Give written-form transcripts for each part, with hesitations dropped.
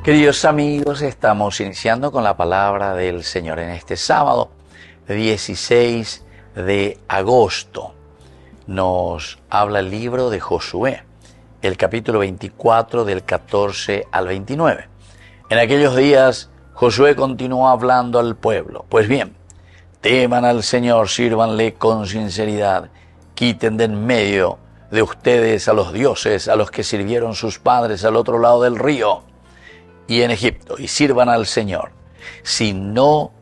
Queridos amigos, estamos iniciando con la palabra del Señor en este sábado 16 de agosto. Nos habla el libro de Josué, el capítulo 24 del 14 al 29. En aquellos días Josué continuó hablando al pueblo. Pues bien, teman al Señor, sírvanle con sinceridad, quiten de en medio de ustedes a los dioses a los que sirvieron sus padres al otro lado del río y en Egipto, y sirvan al Señor. Si no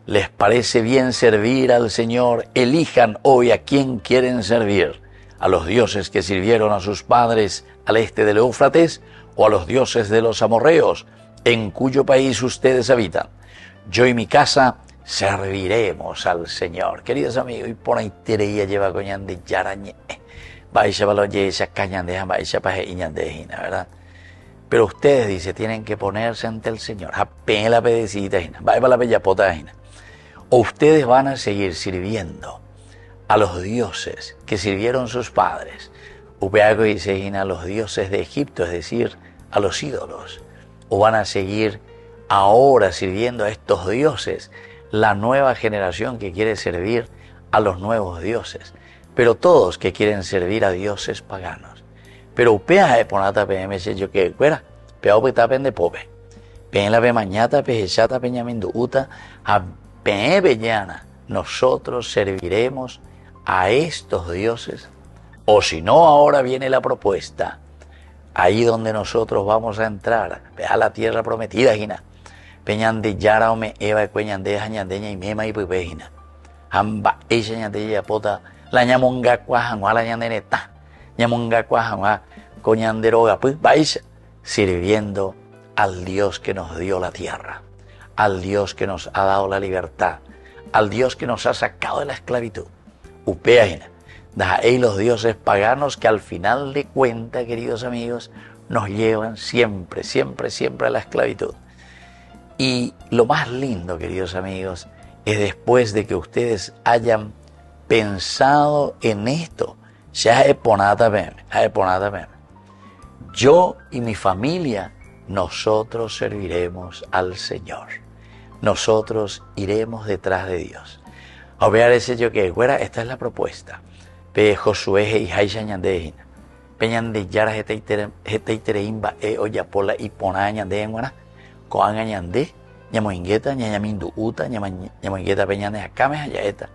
les parece bien servir al Señor, elijan hoy a quién quieren servir, a los dioses que sirvieron a sus padres al este del Éufrates o a los dioses de los amorreos, en cuyo país ustedes habitan. Yo y mi casa serviremos al Señor. Queridos amigos, y por ahí lleva coñan de yarañe. ¿Verdad? Pero ustedes, dice, tienen que ponerse ante el Señor. O ustedes van a seguir sirviendo a los dioses que sirvieron sus padres. Upeago dice a los dioses de Egipto, es decir, a los ídolos. O van a seguir ahora sirviendo a estos dioses, la nueva generación que quiere servir a los nuevos dioses. Pero todos que quieren servir a dioses paganos. Pero upea e ponata pe me yo que cuera, pea upeta pende pope. Pe la pe mañata pe chata pe uta a pe bellana. Nosotros serviremos a estos dioses. O si no, ahora viene la propuesta. Ahí donde nosotros vamos a entrar, a la tierra prometida, Gina. Peñande yara ome eva cueñande jañandeña y mema y pupejina. Hamba ella ñande pota la ñamonga cuajanua la ñandeneta. Ñamonga cuajanua coñanderoga pues vais sirviendo al Dios que nos dio la tierra, al Dios que nos ha dado la libertad, al Dios que nos ha sacado de la esclavitud. Upeajina. Y los dioses paganos que al final de cuentas, queridos amigos, nos llevan siempre, siempre, siempre a la esclavitud. Y lo más lindo, queridos amigos, es después de que ustedes hayan pensado en esto, ya Yo y mi familia, nosotros serviremos al Señor. Nosotros iremos detrás de Dios. A ver ese yo que fuera, esta es la propuesta. Pe Josué y Jaisha ñandejina. Pe ñande yara heteitereimba e oyapola y pona ñande enguana. Koanga ñande, ñamoingueta, ñañamindu uta, ñamoingueta pe ñande acame hayaeta.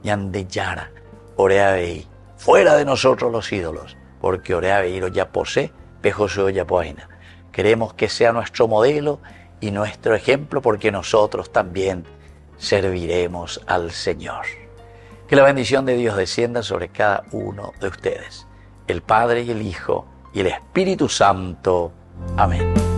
Ñande yara, orea vei. Fuera de nosotros los ídolos, porque orea vei lo ya posee, pe Josué oyapoaina. Queremos que sea nuestro modelo y nuestro ejemplo, porque nosotros también serviremos al Señor. Que la bendición de Dios descienda sobre cada uno de ustedes, el Padre y el Hijo y el Espíritu Santo. Amén.